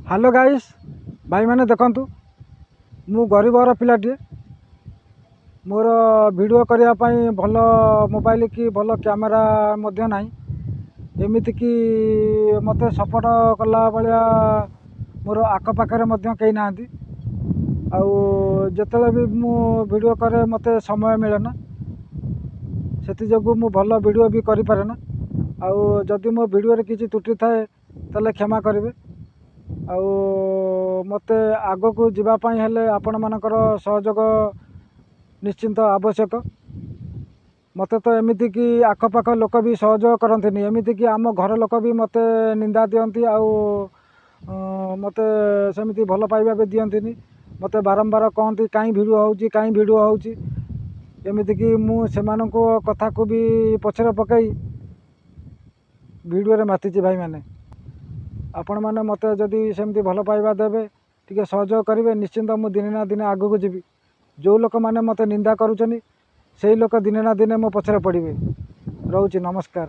Hello guys, ଭାଇମାନେ ଦେଖନ୍ତୁ, ମୁଁ ଗରିବ ଘର ପିଲାଟିଏ। ମୋର ଭିଡ଼ିଓ କରିବା ପାଇଁ ଭଲ ମୋବାଇଲ କି ଭଲ କ୍ୟାମେରା ମଧ୍ୟ ନାହିଁ। ଏମିତିକି ମୋତେ ସପୋର୍ଟ କଲା ଭଳିଆ ମୋର ଆଖପାଖରେ ମଧ୍ୟ କେହି ନାହାନ୍ତି। ଆଉ ଯେତେବେଳେ ବି ମୁଁ ଭିଡ଼ିଓ କରେ, ମୋତେ ସମୟ ମିଳେ ନା, ସେଥିଯୋଗୁଁ ମୁଁ ଭଲ ଭିଡ଼ିଓ ବି କରିପାରେ ନା। ଆଉ ଯଦି ମୋ ଭିଡ଼ିଓରେ କିଛି ତ୍ରୁଟି ଥାଏ, ତାହେଲେ କ୍ଷମା କରିବେ। ଆଉ ମୋତେ ଆଗକୁ ଯିବା ପାଇଁ ହେଲେ ଆପଣମାନଙ୍କର ସହଯୋଗ ନିଶ୍ଚିନ୍ତ ଆବଶ୍ୟକ। ମୋତେ ତ ଏମିତିକି ଆଖପାଖ ଲୋକ ବି ସହଯୋଗ କରନ୍ତିନି, ଏମିତିକି ଆମ ଘର ଲୋକ ବି ମୋତେ ନିନ୍ଦା ଦିଅନ୍ତି ଆଉ ମୋତେ ସେମିତି ଭଲ ପାଇବା ବି ଦିଅନ୍ତିନି। ମୋତେ ବାରମ୍ବାର କହନ୍ତି, କାହିଁ ଭିଡ଼ିଓ ହେଉଛି, କାହିଁ ଭିଡ଼ିଓ ହେଉଛି? ଏମିତିକି ମୁଁ ସେମାନଙ୍କ କଥାକୁ ବି ପଛରେ ପକାଇ ଭିଡ଼ିଓରେ ମାତିଛି। ଭାଇମାନେ, ଆପଣମାନେ ମୋତେ ଯଦି ସେମିତି ଭଲ ପାଇବା ଦେବେ, ଟିକେ ସହଯୋଗ କରିବେ, ନିଶ୍ଚିନ୍ତ ମୁଁ ଦିନେ ନା ଦିନେ ଆଗକୁ ଯିବି। ଯେଉଁ ଲୋକମାନେ ମୋତେ ନିନ୍ଦା କରୁଛନ୍ତି, ସେଇ ଲୋକ ଦିନେ ନା ଦିନେ ମୋ ପଛରେ ପଡ଼ିବେ। ରହୁଛି, ନମସ୍କାର।